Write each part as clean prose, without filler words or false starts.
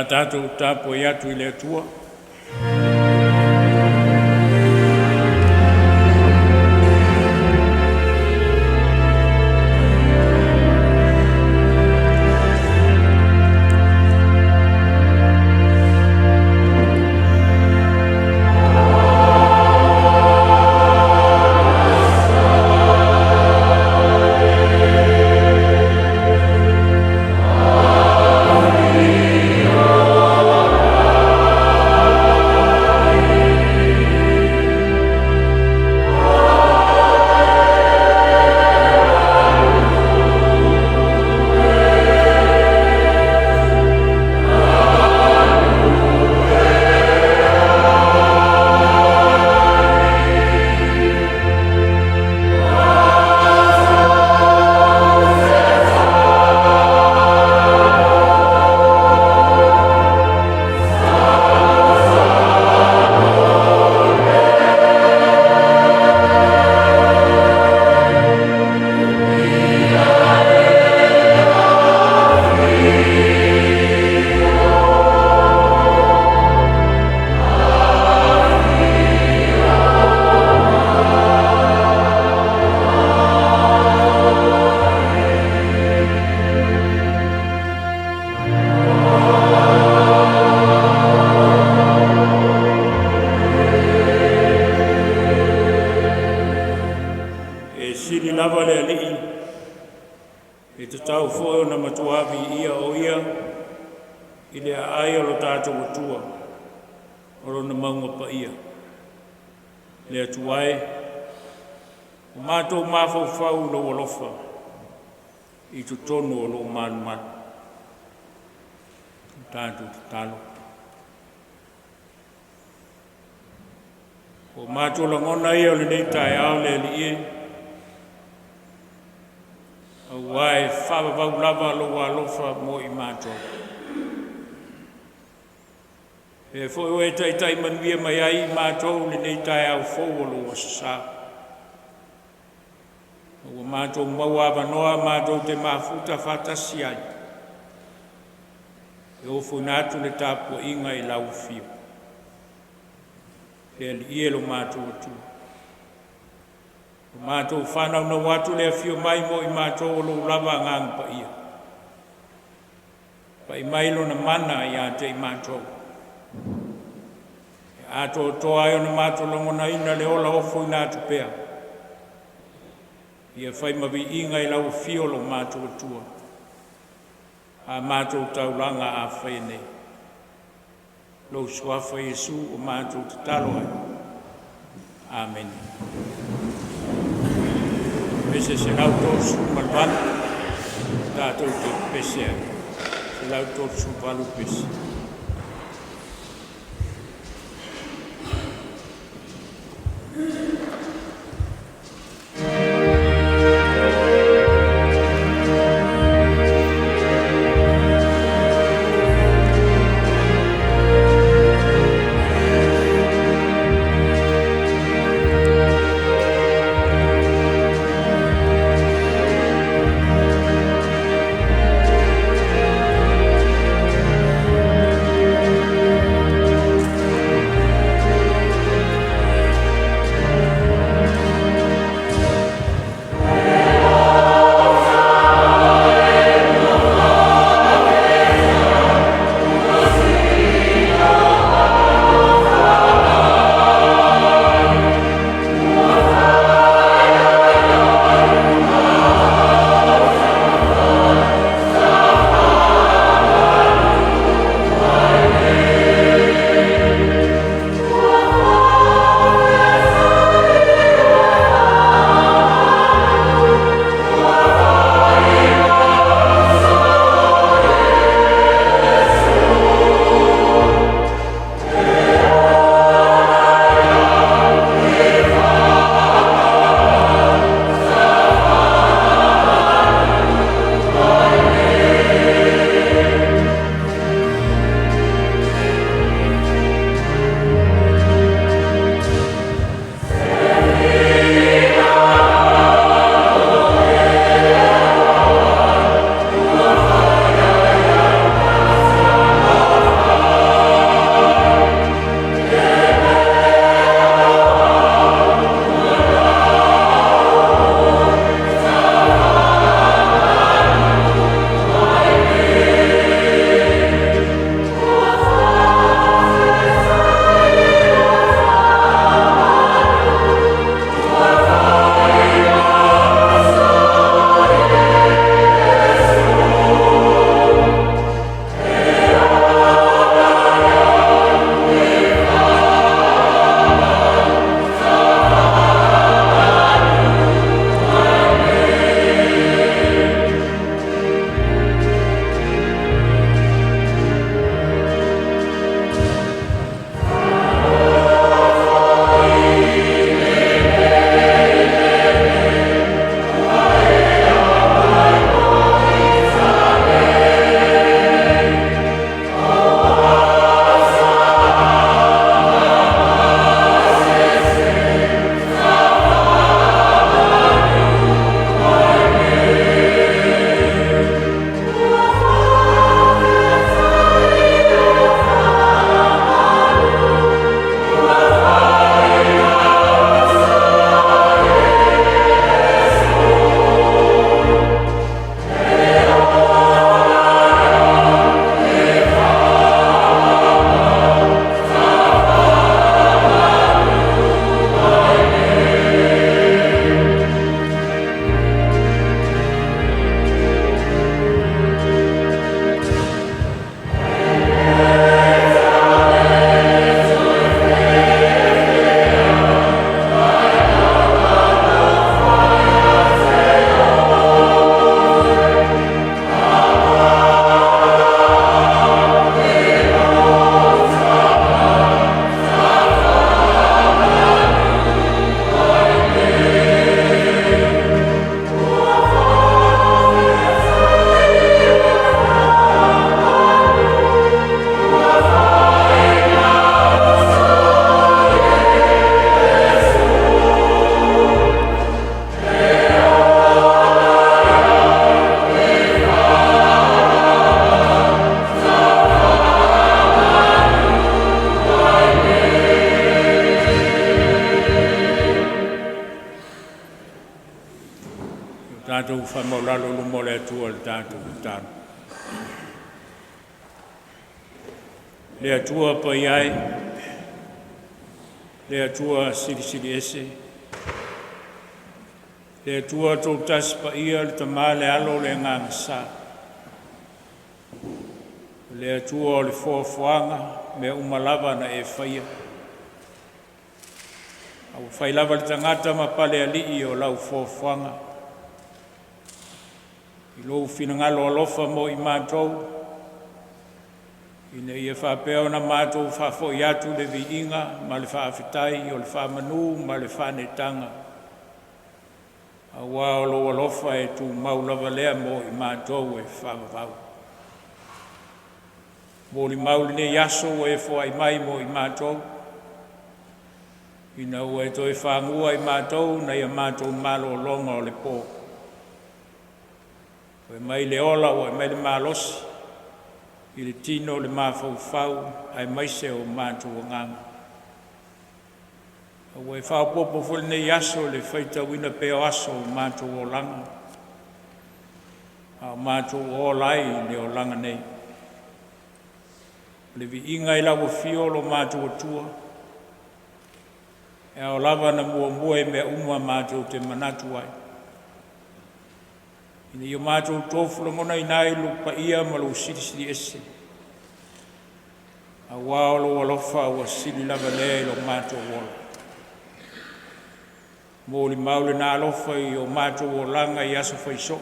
a tatou tapuai atu i le Atua. E sili lava le Alii, e tatau foi ona matua viia O'o Ia i le aai o lo tatou Atua o Lona mauga paia. Le Atua e, ua matou mafaufau i lou alofa i totonu o lou malumalu. O tatou tatalo. Ua matou lagona ia o lenei taeao le Alii e, aua e faavavau lava lou alofa mo i matou. O lea foi ua e taitai manuia mai ai i matou i lenei taeao fou o lou Aso Sa, ma ua matou maua avanoa matou te mafuta faatasi ai e ofoina atu le tapuaiga i lau afio. Le Alii e, lo matou Atua, ua matou fanaunau atu le afio mai mo i matou o lou lava Agaga Paia, pai mai Lona mana ia te i matou, e atoatoa ai ona matou lagonaina le ola ofoina atu pea, ia fai ma viiga i lau afio lo matou Atua, a matou taulaga afaia nei. Lou Suafa Iesu ua matou tatalo ai. Amene. Pese 138 tatou te pepese ai. 138 pese. faamaualalo i luma o le Atua i le tatou tatalo. Le Atua paia e, le Atua Silisili Ese, le Atua Toatasi Paia, le Tama, le Alo, le Agaga Sa, o le Atua o le foafoaga o mea uma lava na e faia, a ua fai lava le tagata ma palealii o lau foafoaga. I lou finagalo alofa mo i matou, ina ia faapea ona matou faafoi atu le viiga ma le faafetai, o le faamanu ma le faaneetaga, aua o lou alofa e tumau lava lea mo i matou e faavavau. Molimau lenei aso ua e foai mai mo i matou, ina ua e toe fagua i matou nai a matou malologa o le po. Ua e aumai le ola ua e aumai le malosi i le tino, le mafaufau aemaise o matou agaga. A ua e faaopoopo foi lenei aso i le faitauina pea o aso o matou olaga, a o matou ola ai i le olaga nei. O le viiga i lau afio lo matou Atua, e ao lava ona muamua i mea uma matou te manatu ai, ina ia matou tofu lagonaina ai lou paia ma lou silisili ese, aua o lou alofa ua sili lava lea i lo matou ola. Molimau lena alofa i o matou olaga i aso fai soo,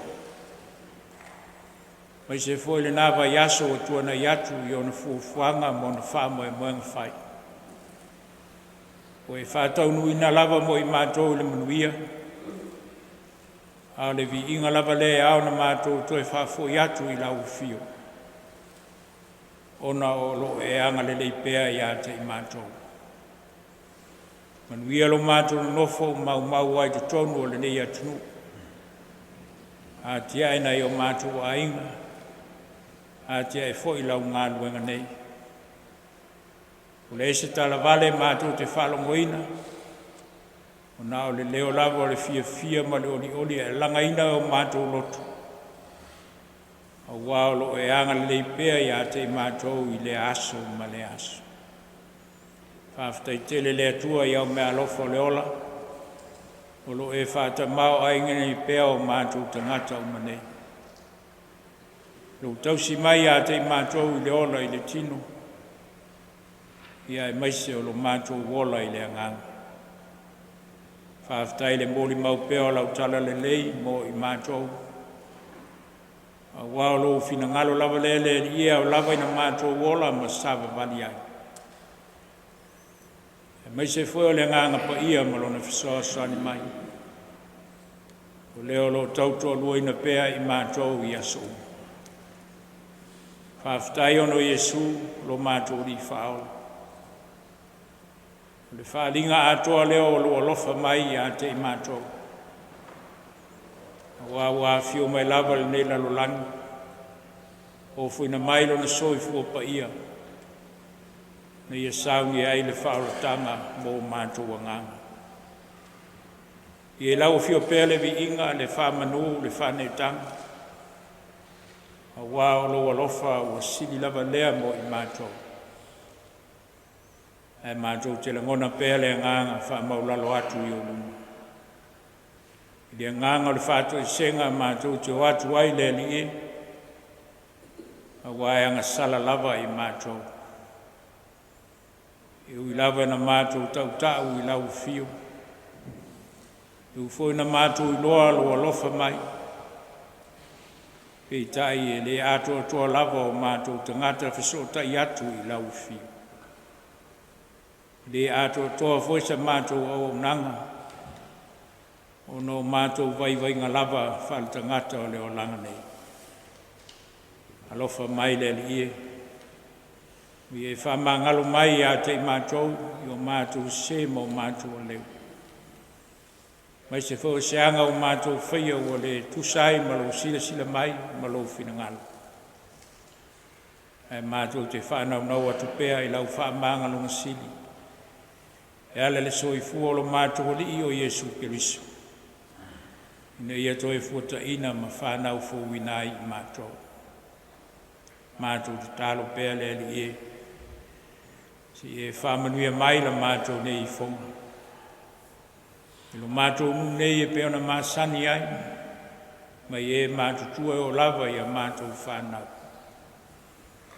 aemaise foi lena vaiaso ua tuanai atu i ona fuafuaga ma ona faamoemoega fai. Ua e faataunuuina lava mo i matou i le manuia, a o le viiga lava lea e ao ona matou toe faafoi atu i lau afio, ona o lo o e agalelei pea ia te i matou. Manuia lo matou nonofo maumau ai i totonu o lenei atunuu, atiae nai o matou aiga, atiae foi lau galuega nei. Ua leai se talavale matou te faalogoina, ua na o le leo lava o le fiafia ma le olioli e alagaina o matou loto, aua o lo o e agalelei pea ia te i matou i lea aso ma lea aso. Faafetai tele i le Atua i au meaalofa o le ola o lo o e faatamaoaigaina ai pea o matou tagata uma nei. Lou tausi mai ia te i matou i le ola i le tino aemaise o lo matou ola i le agaga. Faafetai i le molimau pea o lau talalelei mo i matou, aua o lou finagalo lava lea le Alii e ao lava ina matou ola ma savavali ai, aemaise foi o le Agaga Paia ma Lona fesoasoani mai, o lea o lo o tautoaluaina pea i matou i aso uma. Faafetai ona o Iesu lo matou Alii Faaola. O le faaaliga atoa lea o lou alofa mai ia te i matou, aua ua afio mai lava i lenei lalolagi, ofoina mai Lona soifua paia ina ia saunia ai le faaolataga mo matou agaga. Ia i lau Afio pea le viiga, le faamanu, le faaneetaga, aua o lou alofa ua sili lava lea mo i matou. Ae matou te lagona pea le agaga faamaualalo atu i ou luma, i le agaga o le faatoesega matou te o atu ai le Alii e, aua e agasala lava i matou. E ui lava ina matou tautau i lau afio, e ui foi ina matou iloa lou alofa mai, peitai e le atoatoa lava o matou tagata fesootai atu i lau afio. E le atoatoa foi sa matou auaunaga ona o matou vaivaiga lava faaletagata o le olaga nei. Alofa mai le Alii e, ia e faamagalo mai ia te i matou i o matou sese ma o matou aleu, aemaise foi o se aga ua matou faia ua le tusa ai ma lou silasila mai ma lou finagalo. Ae matou te faanaunau atu pea i lau faamagaloga sili e ala i le soifua o lo matou Alii o Iesu Keriso. Ina ia toe fuataina ma fanau fouina ai i matou. Matou tatalo pea le Alii e, se i e faamanuia mai la matou nei ifoga. I lo matou nuu nei e pei ona masani ai, mai e matutua e oo lava ia matou fanau,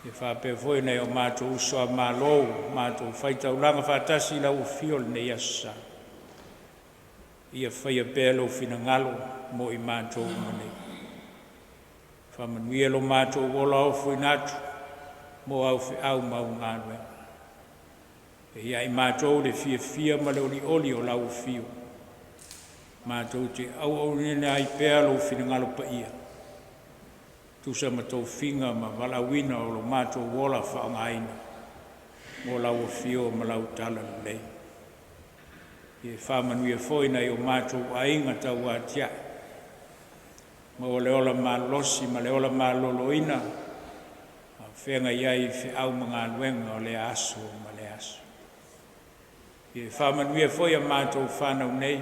ia faapea foi nai o matou uso a malo ua matou faitaulaga faatasi i lau afio i lenei aso Sa. Ia faia pea lou finagalo mo i matou uma nei. Faamanuia lo matou ola ofoina atu mo au feau ma au galuega. E ia i matou le fiafia ma le olioli o lau afio, matou te auaunaina ai pea lou finagalo paia e tusa ma tofiga ma valaauina o lo matou ola faaaogaina mo lau afio ma lau talalelei. Ia e faamanuia foi i nai o matou aiga tauatiae, maua le ola malolosi ma le ola maloloina a o feagai ai i feau ma galuega o lea aso ma lea aso. Ia e faamanuia foi a matou fanau nei,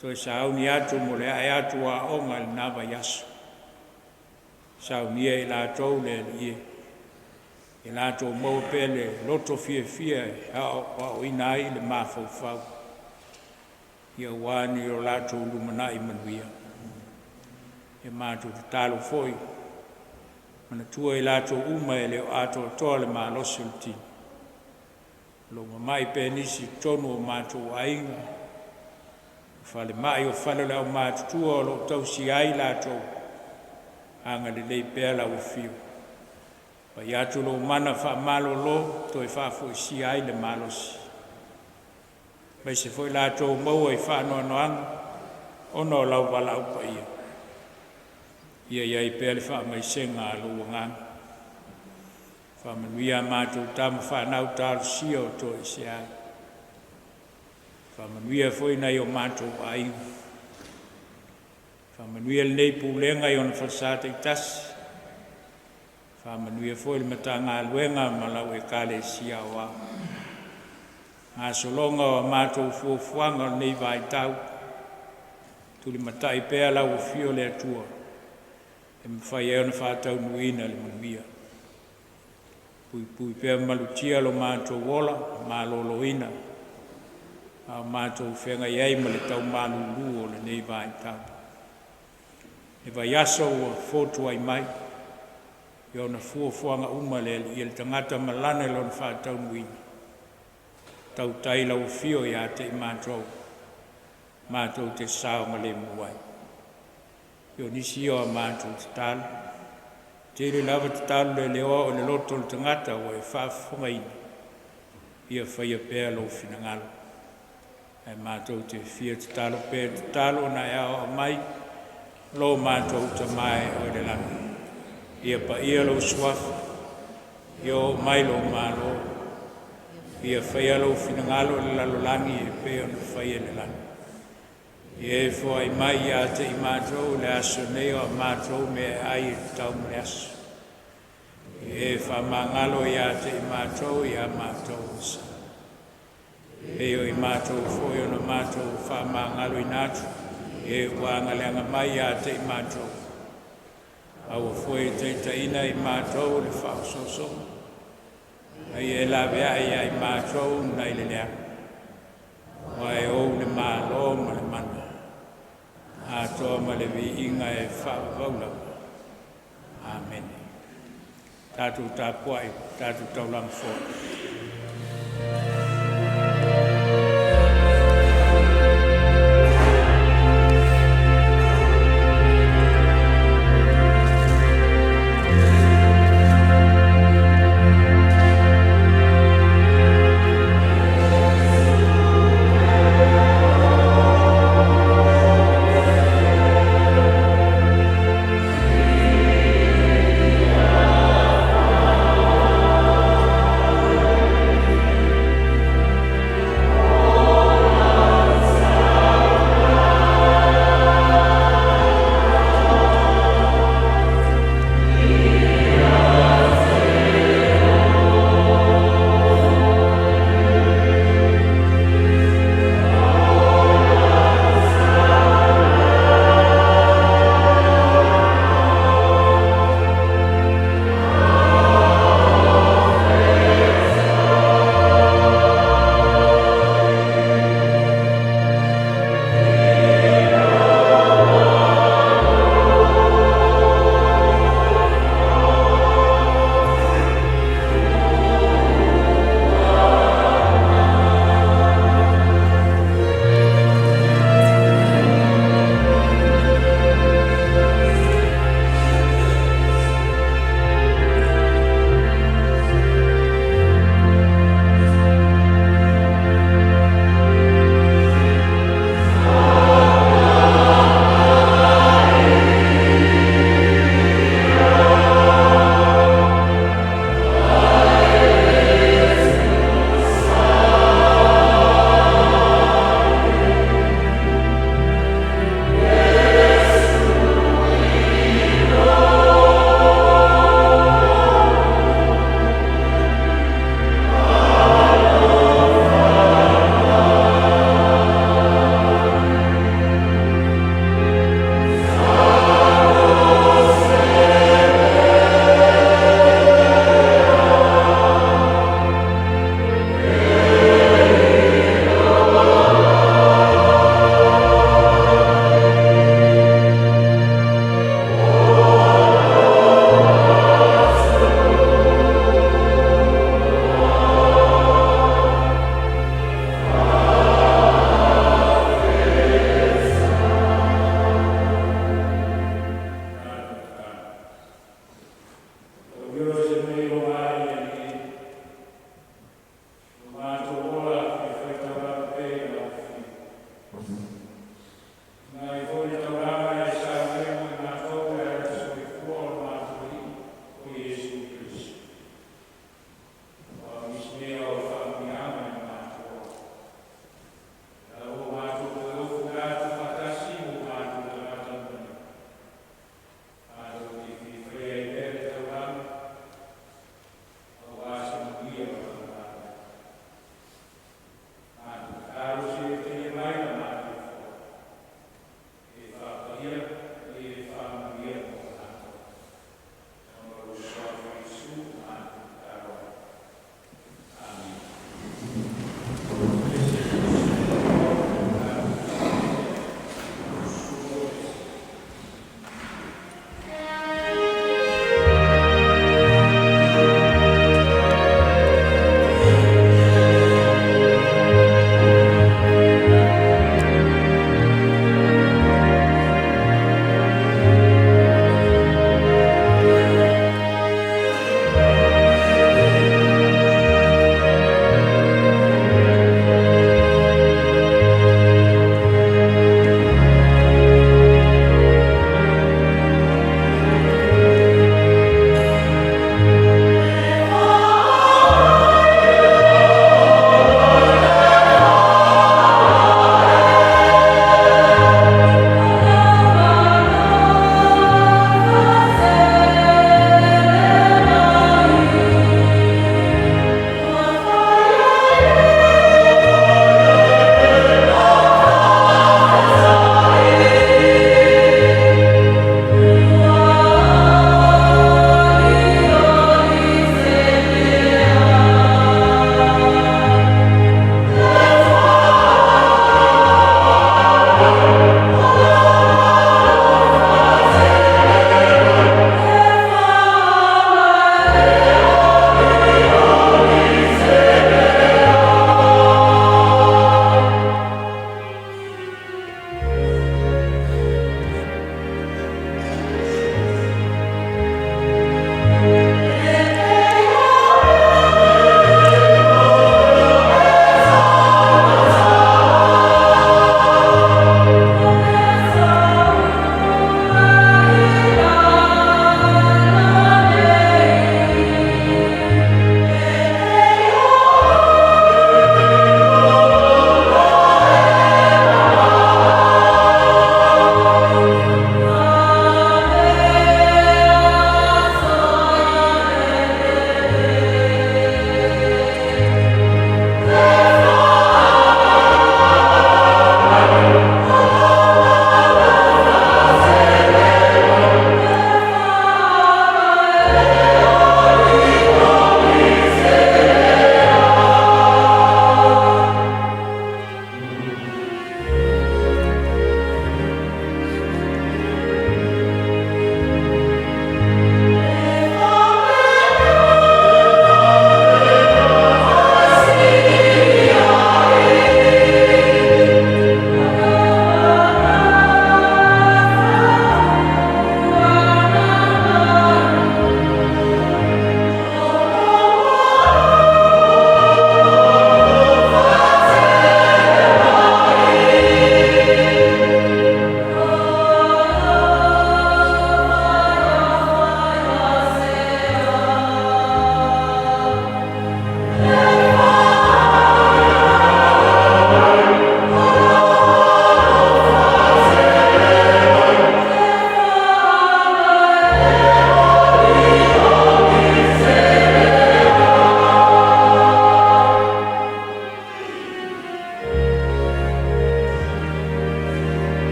toe sauni atu mo le ae atu o aoga i lena vaiaso, saunia e i latou le Alii e, ia latou maua pea le loto fiafia e aoaoina ai le mafaufau aua lo latou lumanai manuia. Ia matou tatalo foi, manatua i latou uma e le o atoatoa le malosi o le tino, o lo o mamai pea nisi i totonu o matou aiga, falemai o fale o le aumatutua o lo o tausia ai i latou, agalelei pea lau Afio, pai atu lou mana faamalolo e toe faafoisia ai le malosi, aemaise foi i latou ua maua i faanoanoaga ona o lau valaau paia. Ia i ai pea le faamaisega a lou agaga. Faamanuia a matou tama fanau talosia o toesea ai, faamanuia foi i nai o matou aiga. Faamanuia lenei Pulega i ona falesa taitasi, faamanuia foi i le Matagaluega ma lau Ekalesia Aoao. I gasologa o a matou fuafuaga o lenei vaitau, tulimatai pea lau Afio le Atua e mafai ai ona faataunuuina i le manuia. Puipui pea ma malutia lo matou ola maloloina a o matou feagai ai ma le tau malulu o lenei vaitau. Le vaiaso ua fotuai mai, i ona fuafuaga uma le Alii, le tagata ma lana i lona faataunuuina, tautai lau afio ia te i matou, matou te saogalemu ai. Ia o nisi ia o a matou tatalo, tele lava tatalo leleoa oo i le loto o le tagata ua e faafofogaina, ia faia pea lou finagalo. Ae matou te fia tatalo pea i le tatalo na e aoao mai lo matou Tama e oo i le lagi, ia paia lou Suafa, ia oo mai lou Malo, ia faia lou finagalo i le lalolagi e pei ona faia i le lagi. Ia e foai mai ia te i matou i le aso nei o a matou meaai e tatau mo le aso. Ia e faamagalo ia te i matou i a matou osa, e pei o i matou foi ona matou faamagaloina atu i e ua agaleaga mai ia te i matou. Aua foi e taitaiina i matou i le faaosoosoga, a ia e laveai ia i matou nai le leaga. Aua e ou le Malo ma le mana, atoa ma le viiga e faavavau lava. Amene. Tatou tapuai, tatou taulaga foi.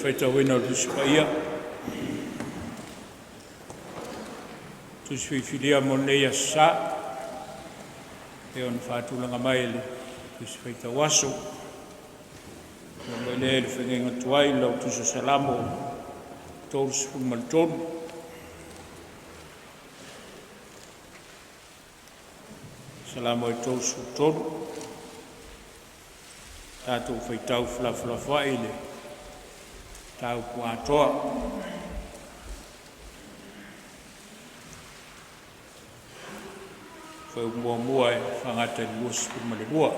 Faitauina o le Tusi Paia, Tusi Filifilia mo lenei aso Sa e pei ona faatulaga mai e le Tusi Faitau Aso. Faitau mai lea i le fegaiga tuai i lau Tusi o Salamo 33. Salamo e 33, tatou faitau felafolafoai i le mataupu atoa. Fuaiupu 1 e faagata i le 22.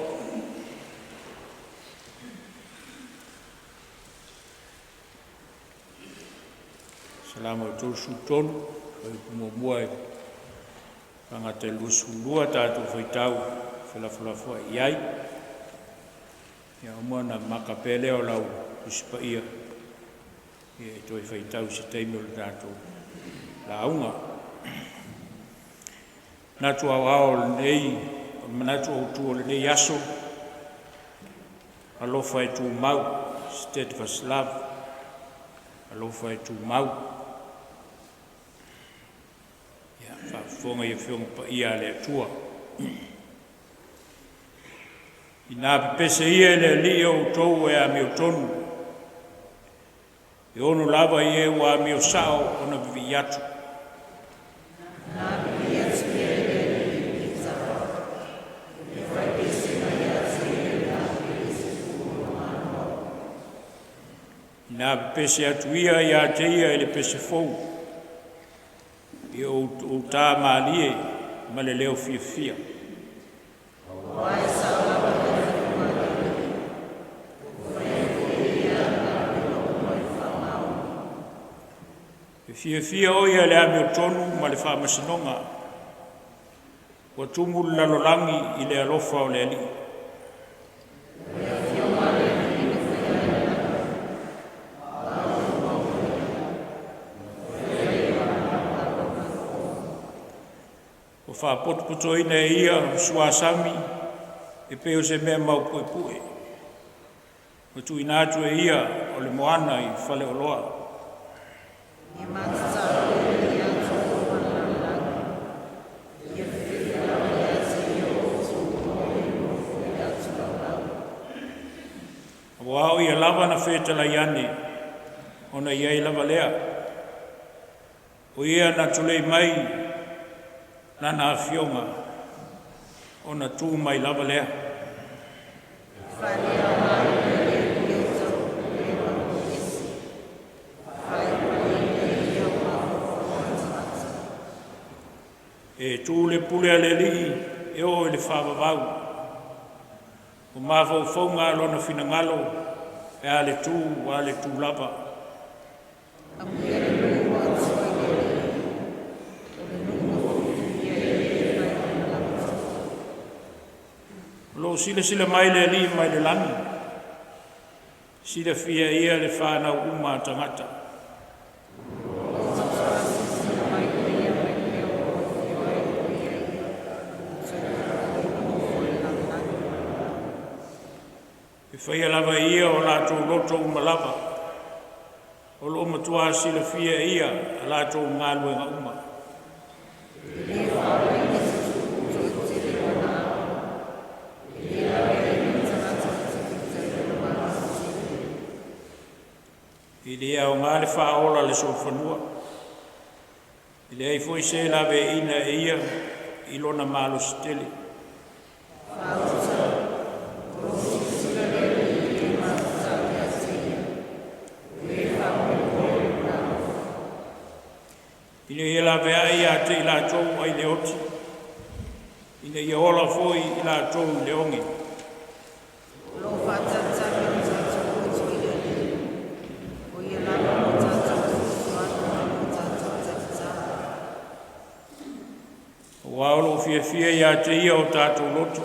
Salamo 33, fuaiupu 1 e faagata i le 22, tatou faitau felafolafoai i ai. Ia uma ona maka pea lea o lau Tusi Paia e toe faitau i se taimi o le tatou lauga. Manatu Aoao o lenei, o le manatu autu o lenei aso, alofa e tumau, steadfast love, alofa e tumau. Ia faafofoga i Afioga Paia a le Atua. Ina pepese ia i le Alii o outou e amiotonu, e ono lava i e ua amio sao ona vivii atu. Ina pepese atu ia ia te ia i le pese fou, ia ou utā mālie ma le leo fiafia. E fiafia o ia i le amiotonu ma le faamasinoga, ua tumu le lalolagi i le alofa o le Alii. Ua faapotopotoina e ia suasami e pei o se mea maupuepue, ua tuuina atu e ia o le moana i faleoloa. Aua o Ia lava na fetalai ane, ona i ai lava lea. O Ia na tulei mai Lana Afioga, ona tu mai lava lea. E tu le pule a le Alii e oo i le faavavau, o mafaufauga a lona finagalo e a le tu a le tu lava. O lo o silasila mai le Alii mai le lagi, e silafia e Ia le fanau uma a tagata. E faia lava e Ia o latou loto uma lava, o lo o matua silafia e Ia a latou galuega uma. E le aoga le faaola a le solofanua, e leai foi se laveaiina e ia i lona malosi tele. Ina ia laveai ia te i latou ai le oti, ina ia ola foi i latou i le oge. Aua o lo o fiafia ia te Ia o tatou loto,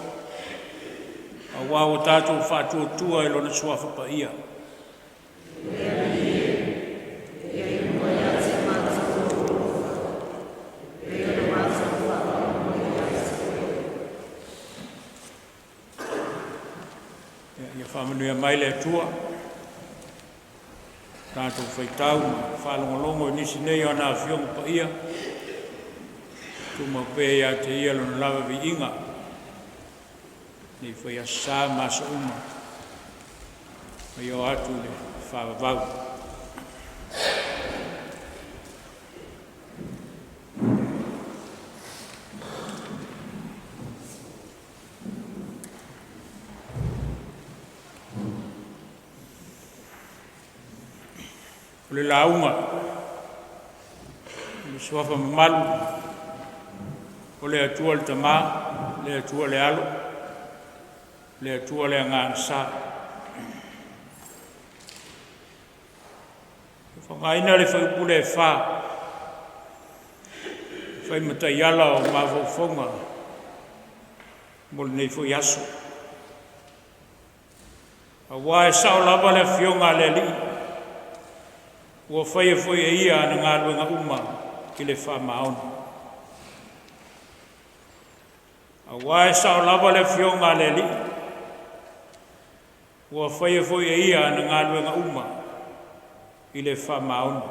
aua ua tatou faatuatua i Lona Suafa Paia. Ia faamanuia mai le Atua. Tatou faitau ma faalogologo i nisi nei o ana Afioga Paia, tumau pea ia te Ia Lona lava viiga, nei foi aso sa ma aso uma, ma ia oo atu i le faavavau. O le lauga i le Suafa mamalu o le Atua le Tama, le Atua le Alo, le Atua le Agaga Sa. E faaaogaina le fuaiupu lea e 4 e fai ma taiala o mafaufauga mo lenei foi aso. Aua e sao lava le Afioga a le Alii, ua faia foi e Ia ana galuega uma i le faamaoni. Aua e sao lava le Afioga a le Alii, ua faia foi e Ia ana galuega uma i le faamaoni.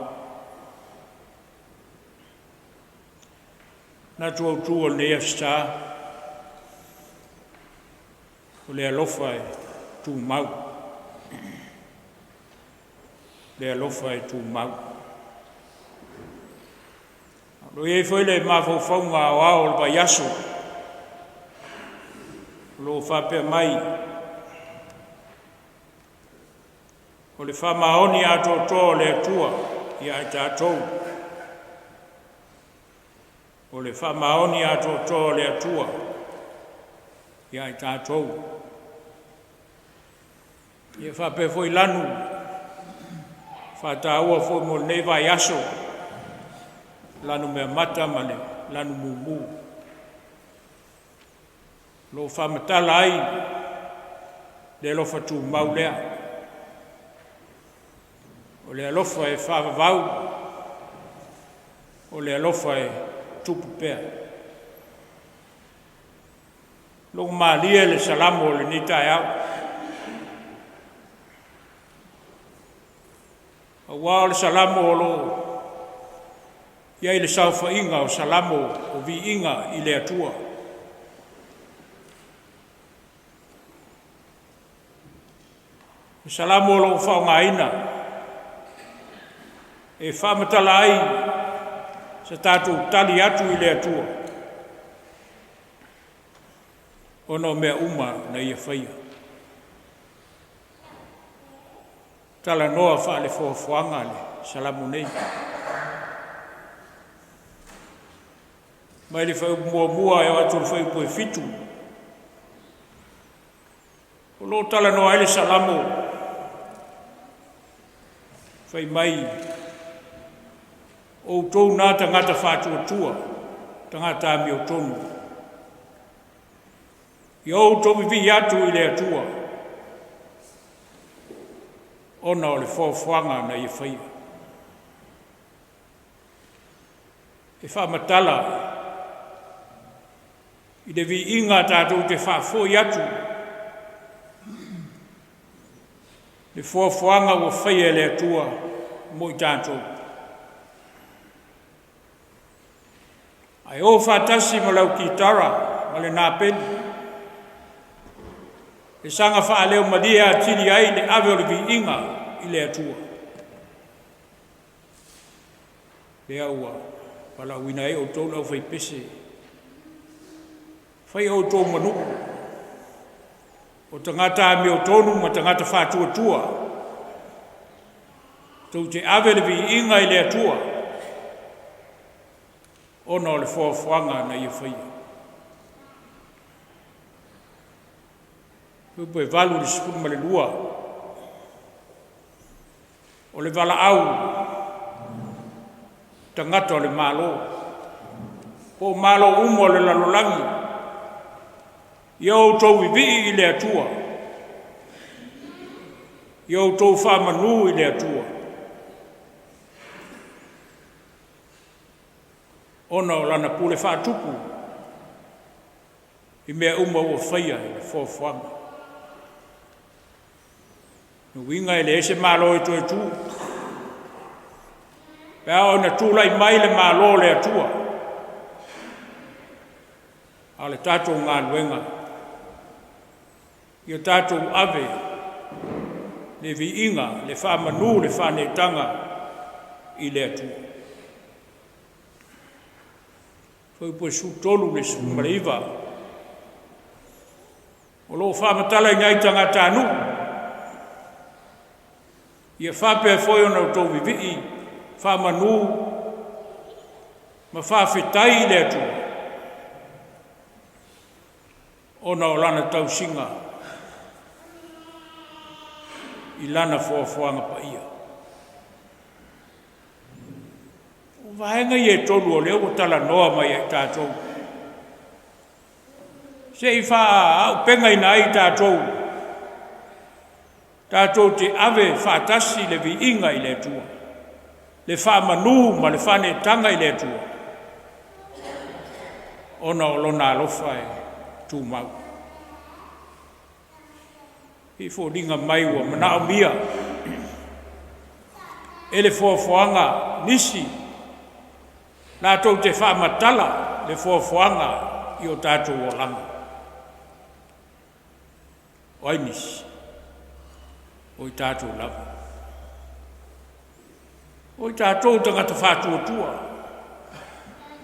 Manatu autu o lenei Aso Sa, o le alofa e tumau. Le alofa e tumau. O lo o i ai foi le mafaufauga aoao o le vaiaso, o lo o faapea mai, o le faamaoni atoatoa o le Atua ia i tatou. O le faamaoni atoatoa o le Atua ia i tatou. Ia faapea foi lanu faataua foi mo lenei vaiaso, lanumeamata ma le lanumumu. O lo o faamatala ai le alofa tumau lea. O le alofa e faavavau, o le alofa e tupu pea. Logomalie le Salamo o lenei taeao, aua o le Salamo o lo o i ai le saofaiga o Salamo o Viiga i le Atua. O Salamo o lo o faaaogaina e faamatala ai se tatou tali atu i le Atua ona o mea uma na Ia faia. Talanoa faale-foafoaga le Salamo nei. Mai le fuaiupu 1 e oo atu i le fuaiupu 7, o lo o talanoa ai le Salamo fai mai, outou na tagata faatuatua, tagata amiotonu, ia outou vivii atu i le Atua, ona o le foafoaga na Ia faia. E faamatala i le viiga tatou te faafoi atu le foafoaga ua faia e le Atua mo i tatou. Ae o faatasi ma lau kitara ma le napeni e saga faaleo malie atili ai le ave o le viiga i le Atua. Lea ua valaauina ai outou le aufaipese, fai outou ma nuu o tagata amiotonu ma tagata faatuatua, tou te ave le viiga i le Atua ona o le foafoaga na Ia faia. Fuaiupu 8 i le 12, o le valaau tagata o le Malo, po o Malo uma o le lalolagi, ia outou vivii i le Atua, ia outou faamanu i le Atua, ona o Lana pule faatupu i mea uma ua faia i le foafoaga. O lona uiga e leai se Malo e toe tu. Pe a oo ina tulai mai le Malo o le Atua, a o le tatou galuega, ia tatou ave le viiga, le faamanu, le faaneetaga i le Atua. Fuaiupu 13 i le 19, o lo o faamatalaina ai tagatanuu, ia faapea foi ona outou vivii, faamanu ma faafetai i le Atua, ona o Lana tausiga i Lana foafoaga paia. O vaega ia e tolu o lea ua talanoa mai ia i tatou, se i faaauupegaina ai i tatou, tatou te ave faatasi le viiga i le Atua, le faamanu ma le faaneetaga i le Atua, ona o Lona alofa e tumau. E pei e foliga mai ua manaomia e le foafoaga nisi latou te faamatala le foafoaga i o tatou olaga. O ai nisi? O i tatou lava. O i tatou o tagata faatuatua.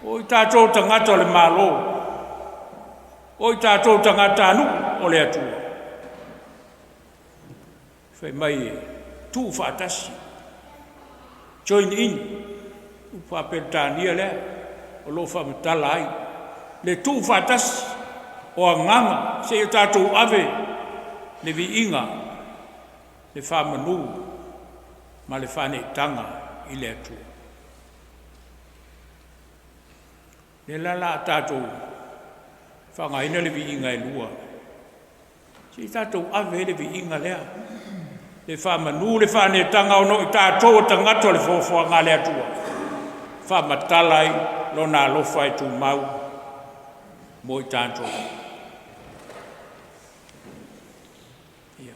O i tatou o tagata o le Malo. O i tatou o tagatanuu o le Atua. Fai mai e tuufaatasi, join in, upu faa-Peretania lea o lo o faamatala ai le tuufaatasi o agaga seia tatou ave le viiga, le faamanu ma le faaneetaga i le Atua. O lea la o le a tatou faaaogaina le viiga e lua, se i tatou ave ai le viiga lea, le faamanu, le faaneetaga ona o i tatou o tagata o le foafoaga a le Atua, e faamatala ai Lona alofa e tumau mo i tatou. Ia.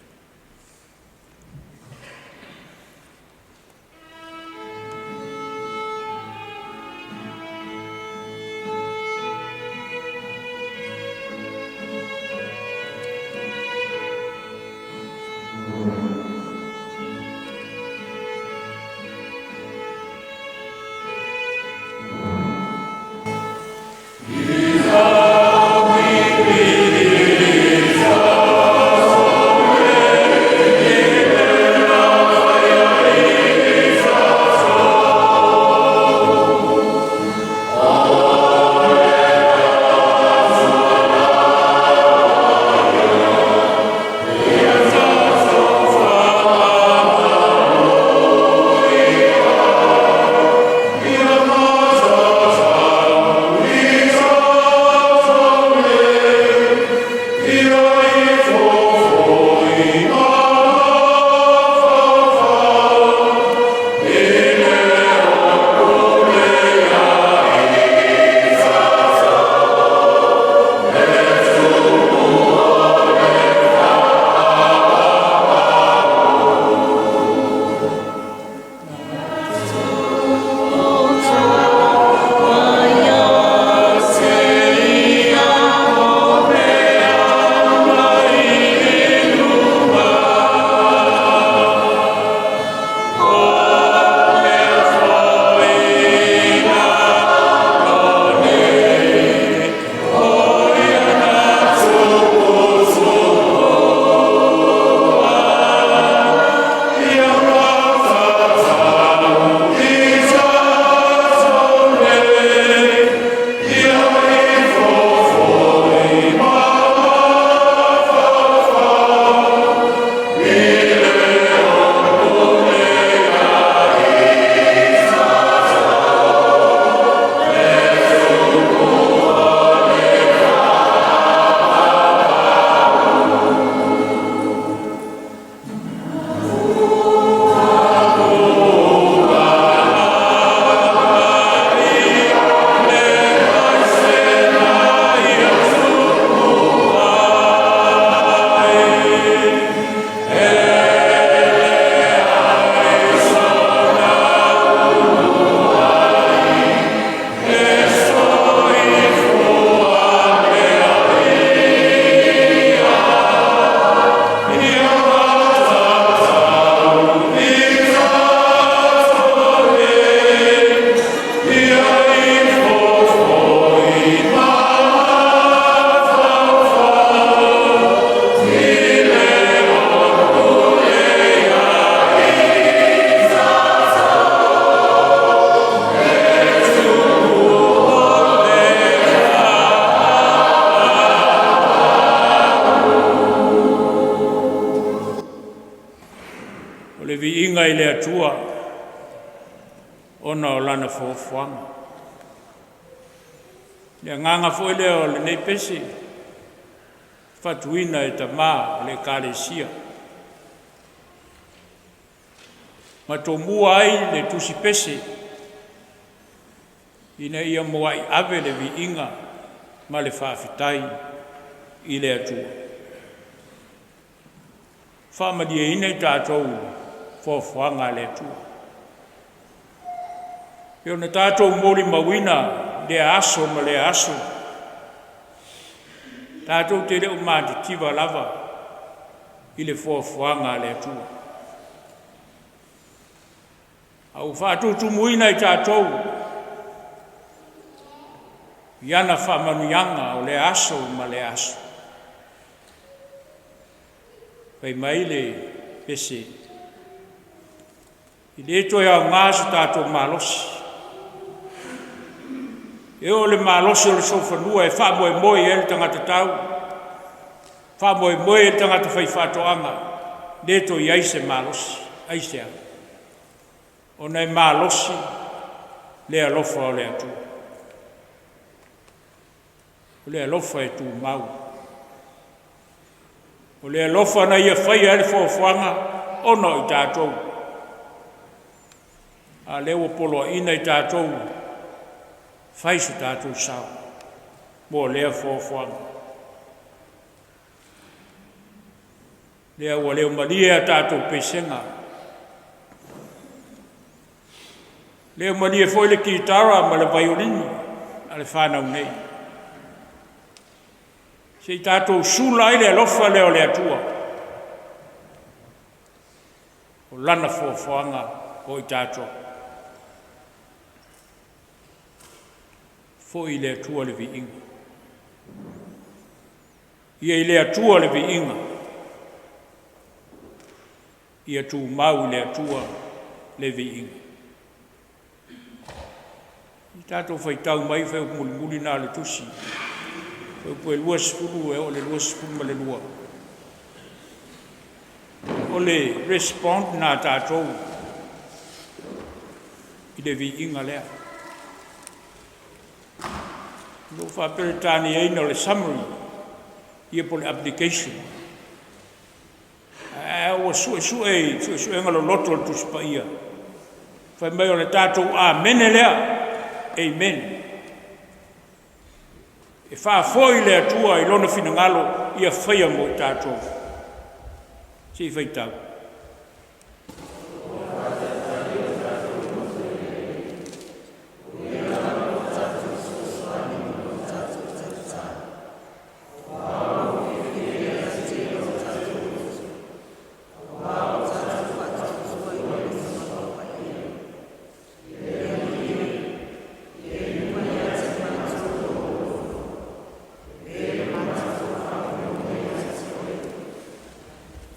viiga i le Atua ona o Lana foafoaga. Le agaga foi lea o lenei pese, faatuina e tamā o le Ekalesia, ma tomua ai le tusi pese ina ia muai ave le viiga ma le faafetai i le Atua. Faamalieina i tatou i foafoaga a le Atua. E pei ona tatou molimauina lea aso ma lea aso, tatou te le o matitiva lava i le foafoaga a le Atua, a ua faatutumuina i tatou i ana faamanuiaga o lea aso ma lea aso. Fai mai le pese, e le toe aoga so tatou malosi, e oo i le malosi o le solofanua e faamoemoe i ai le tagata tau, faamoemoe i ai le tagata faifaatoaga, le toe i ai se malosi. Aisea? Ona e malosi le alofa o le Atua. O le alofa e tumau. O le alofa na Ia faia ai le foafoaga ona o i tatou, a o lea ua poloaiina i tatou, fai so tatou sao mo lea foafoaga. Lea ua leomalie a tatou pesega, leomalie foi le kitara ma le vaiolini a le fanau nei, se i tatou sula ai le alofa lea o le Atua, o Lana foafoaga mo i tatou. Foi i le Atua le viiga. Ia i le Atua le viiga, ia tumau i le Atua le viiga. Tatou faitau mai fuaiupu mulimuli lena o le tusi, fuaiupu e 20 e oo i le 22. O le respond lena a tatou i le viiga lea. O lo o faa-Peretaniaina o le summary, ia po o le application. Ae ua suesue i suesuega loloto a le Tusi Paia, fai mai o le tatou amene lea, amen. E faafoi le Atua i Lona finagalo ia faia mo i tatou. Se i faitau.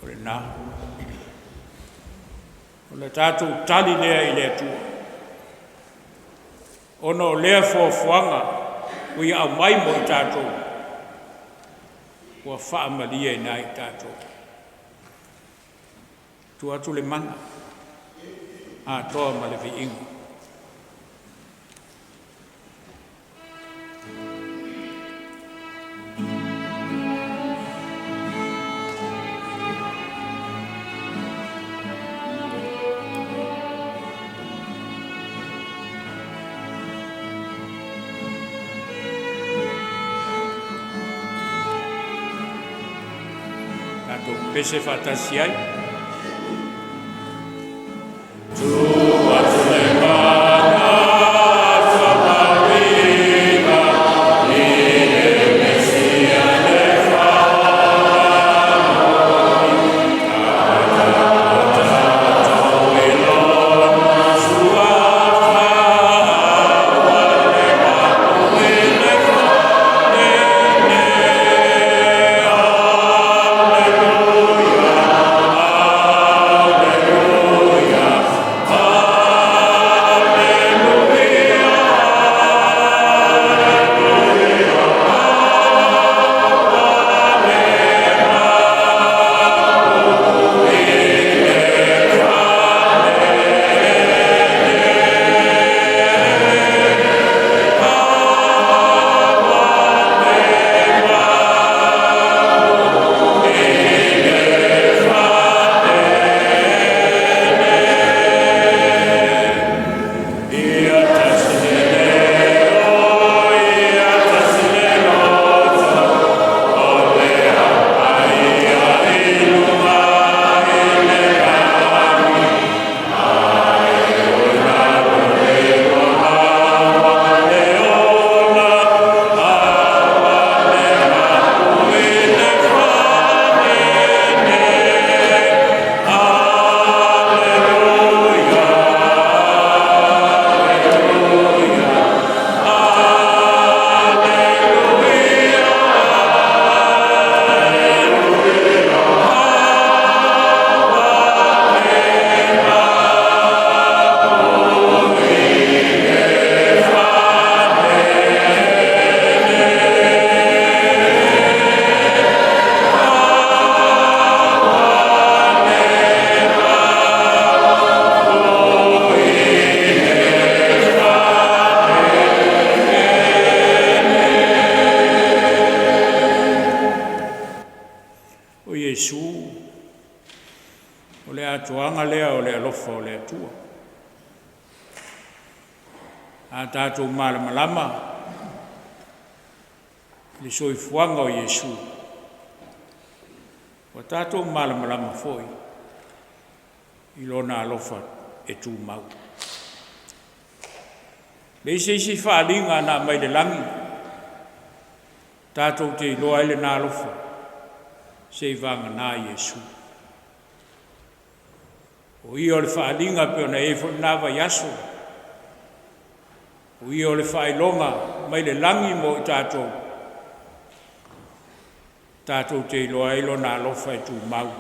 O lena. O le tatou tali lea i le Atua, ona o lea foafoaga ua ia aumai mo i tatou, ua faamalieina ai i tatou. Tuu atu le mana atoa ma le viiga. Tatou pese faatasi ai. Tuu atu le mana atoa ma le viiga i le Mesia le Faaola moni, A tatou i Lona Suafa aua le mapu i le falele. Aleluia, Aleluia, Iesu o le atoaga lea o le alofa o le Atua. A tatou malamalama i le soifuaga o Iesu, ua tatou malamalama foi i Lona alofa e tumau. E leai se isi faaaliga na aumai le lagi tatou te iloa ai lena alofa, seiavagana Iesu. O Ia o le faaaliga e pei ona i ai foi lena vaiaso, o Ia o le faailoga mai le lagi mo i tatou, tatou te iloa ai Lona alofa e tumau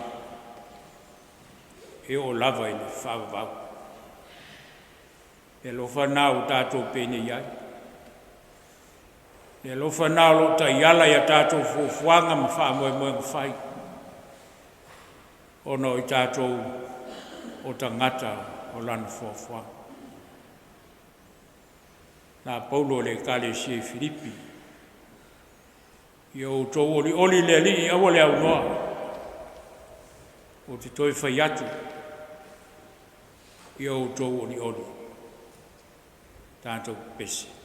e oo lava i le faavavau. Le alofa lena ua tatou penei ai, le alofa lena o lo o taiala i a tatou fuafuaga ma faamoemoega fai, ona o tatou o tagata o Lana foafoaga. Na Paulo i le ekalesia i Filipi, “Ia outou olioli i le Alii aua le aunoa. Ou te toe fai atu, ia outou olioli.” Tatou pepese.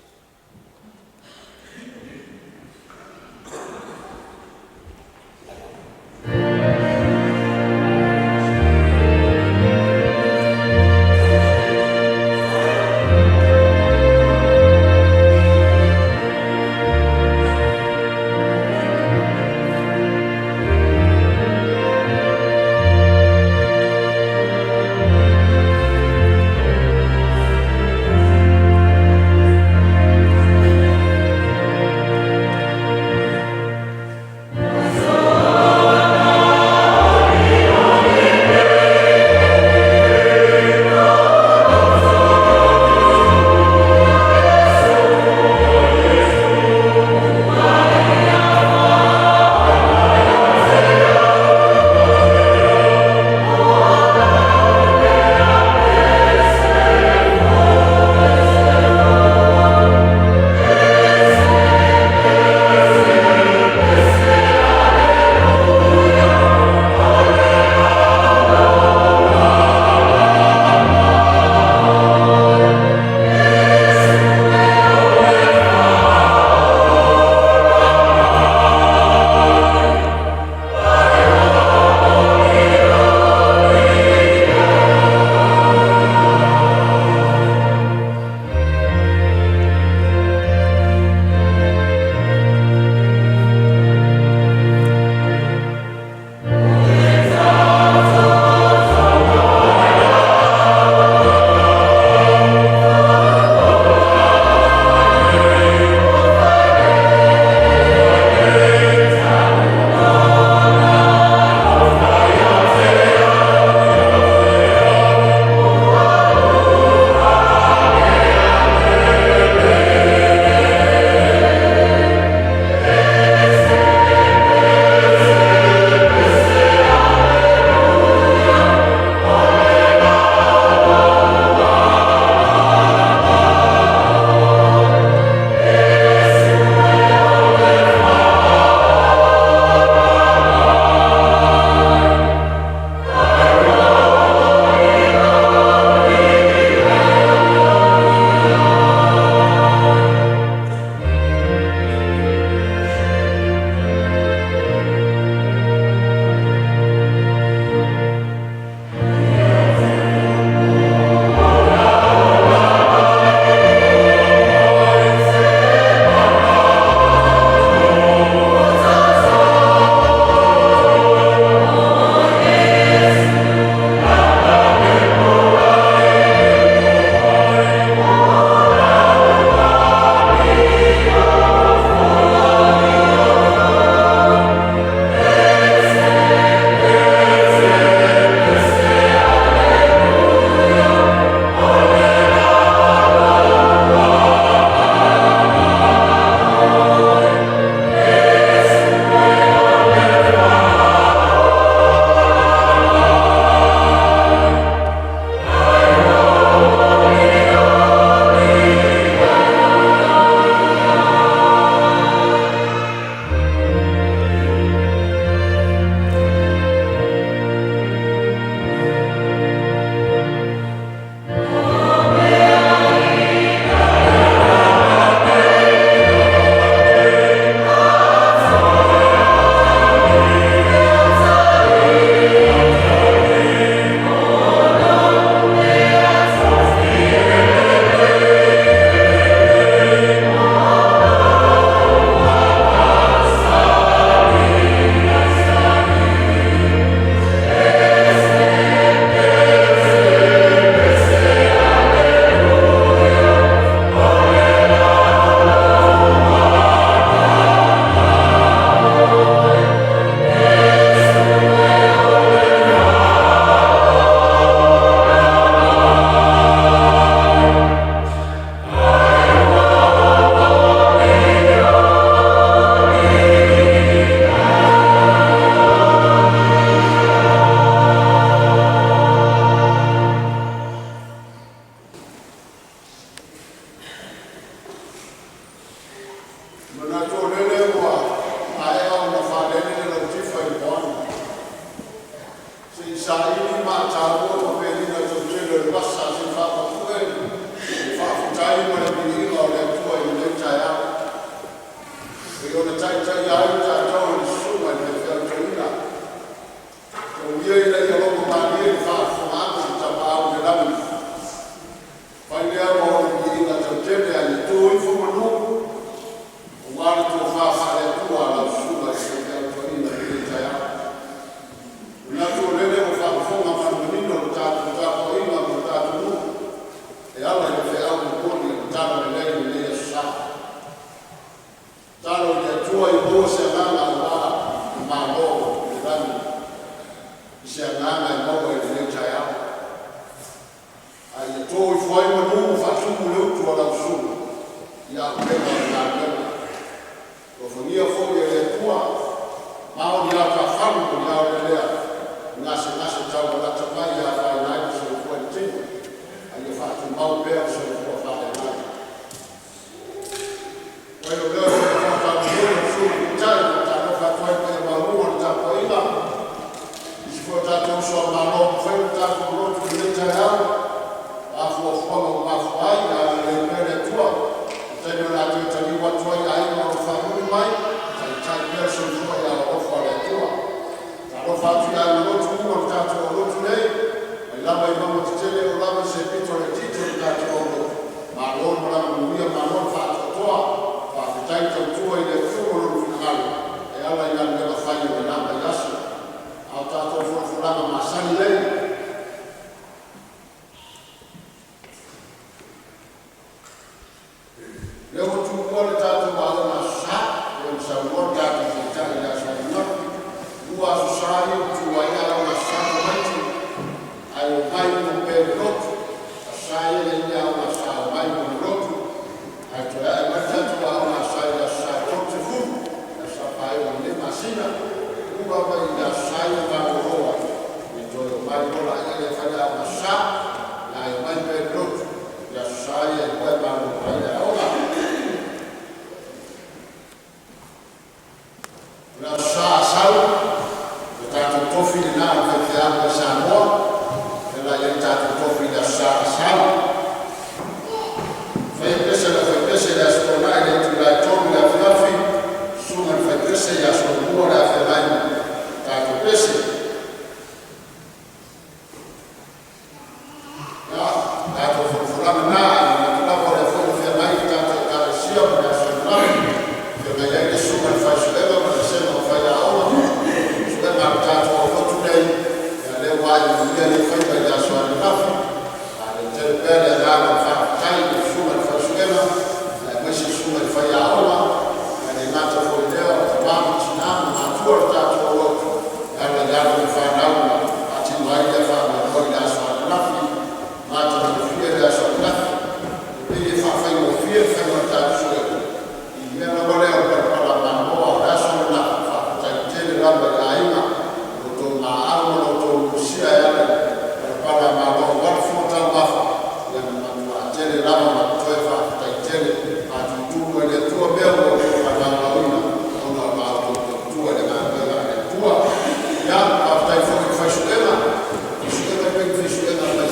masina, tuu lava i le Aso Sa ia malolo ai, ia toe omai loa laia e fai le Aoga Aso Sa, ia ae omai pea i le lotu i Aso Sa ia e 2 e malolo ai le aoga. O le Aso Sa Asau, o le tatou tofi lena o le faifeau mai Samoa, lea o le a i ai le tatou tofi i le Aso Sa Asau. Faia pese a le aufaipese i le Aso Toonai i le itula e 3:00 i le afiafi, susuga i le fai pese ia Solomua le Afegai ma le tatou pese. Ia, o le tatou folafolaga lena, ae manatu lava o lea foi ua feagai le tatou Ekalesia ma le aso ananafi na feagai ai le Susuga i le Fai Suega ma le Vasega o Faiaoga i suega a le tatou aulotu nei. Ia lea ua ae manuia ia faiva i le aso ananafi. Faafetai tele pea le agaga o le faafetai i le Susuga i le Fai Suega aemaise le Susuga i le Faiaoga, ae le gata foi i lea o Tama ma Tina ma matua o le tatou aulotu e ala i alo ma fanau na faatino ai lea faamoemoe i le aso ananafi. Matagofie le aso ananafi. E pei e faafaigofie le faiga o le tatou suega i le mea lava lea o le palapala malo, a o le aso ananafi, faafetai tele lava i aiga i lo outou muaau ma lo outou ulumusia e ala i palapala malo aua le fua taumafa. Ia na matua tele lava ma totoe. Faafetai tele, faatutumu e le Atua mea ua outou valaauina ona o la outou tautua i le galuega a le Atua. Ia faafetai foi i le fai suega, fai suega e pei ni fai suega mai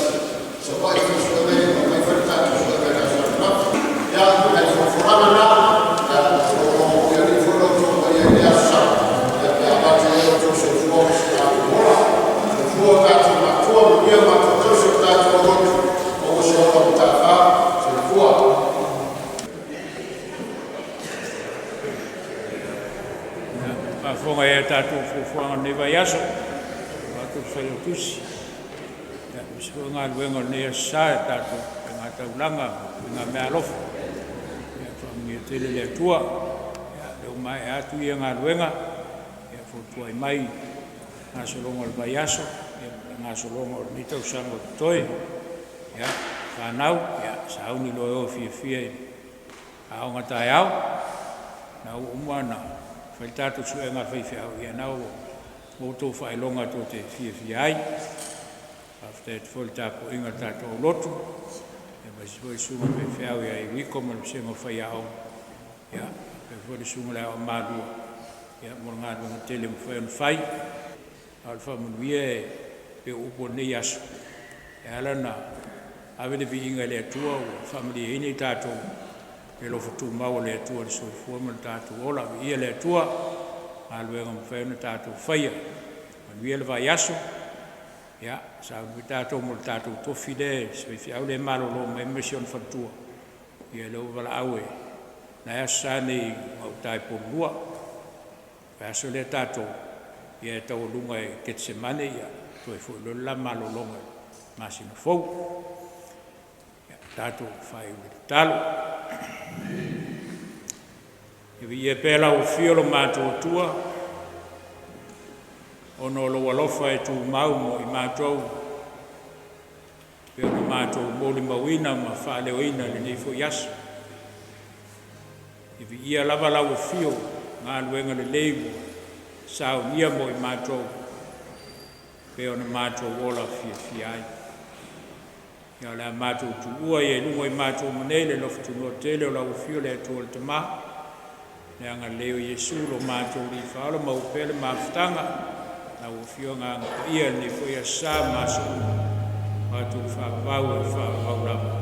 Savaii fai suega ia na omai fai le tatou suega i le aso ananafi. Ia, o nai folafolaga na, faafofogaafoe foi lo outou paia i lea Aso Sa pe a avatu ai lo outou soifua ma so tatou ola. Soifua o tatou matua, manuia matua tausi o le tatou aulotu, maua se ola mataafa. Soifua. Faafofoga i a tatou fuafuaga o lenei vaiaso vaeatu le Failautusi, aemaise foi o galuega o lenei Aso Sa i le tatou faigataulaga ma faigameaalofa. Ia faamanuia tele le Atua. Ia, o lea ua maea atu ia galuega, ia fotuai mai i gasologa o le vaiaso ma le gasologa o lenei tausaga o totoe. Ia, fanau, ia sauni loa e o e fiafia i le aoga taeao, o lena ua uma ona fai le tatou suega a faifeau, ia o lena ua maua tou faailoga tou te fiafia ai. Faafetai atu foi i le tapuaiga a le tatou aulotu, aemaise foi le susuga i le faifeau ia Iuiko ma le vasega o faiaoga, faapea foi le susuga i le Aoao Malua mo le galuega tele ua mafai ona fai. A o le faamanuia e pei o upu o lenei aso, e ala ona ave le viiga i le Atua ua faamalieina i tatou i le alofa tumau o le Atua i le soifua ma le tatou ola. Viia le Atua i galuega ua mafai ona tatou faia. Manuia le vaiaso. Ia sauni foi tatou mo le tatou tofi lea i si faifeau lea e malolo mai ai ma si ona faletua, ia lea ua valaau o la e Aso Sa nei i gauta i Polua le vaiaso lea tatou, ia e taualuga e Ketisemane ia toe foi loa le la malologa i le masina fou. Ia tatou faaiu i le tatalo. Ia viia pea lau Afio lo matou Atua ona o lou alofa e tumau mo i matou e pei ona matou molimauina ma faaleoina i lenei foi aso. E viia lava lau Afio i galuega lelei ua saunia mo i matou e pei ona matou ola fiafia ai. Ia o le a matou tuua ia i luga o i matou uma nei le alofa tunoa tele o lau Afio le Atua le Tama, le agalelei o Iesu lo matou Alii Faaola, maua pea le mafutaga i lau Afio Agaga Paia i lenei foi Aso Sa ma aso uma, vaeatu le faavavau e faavavau lava.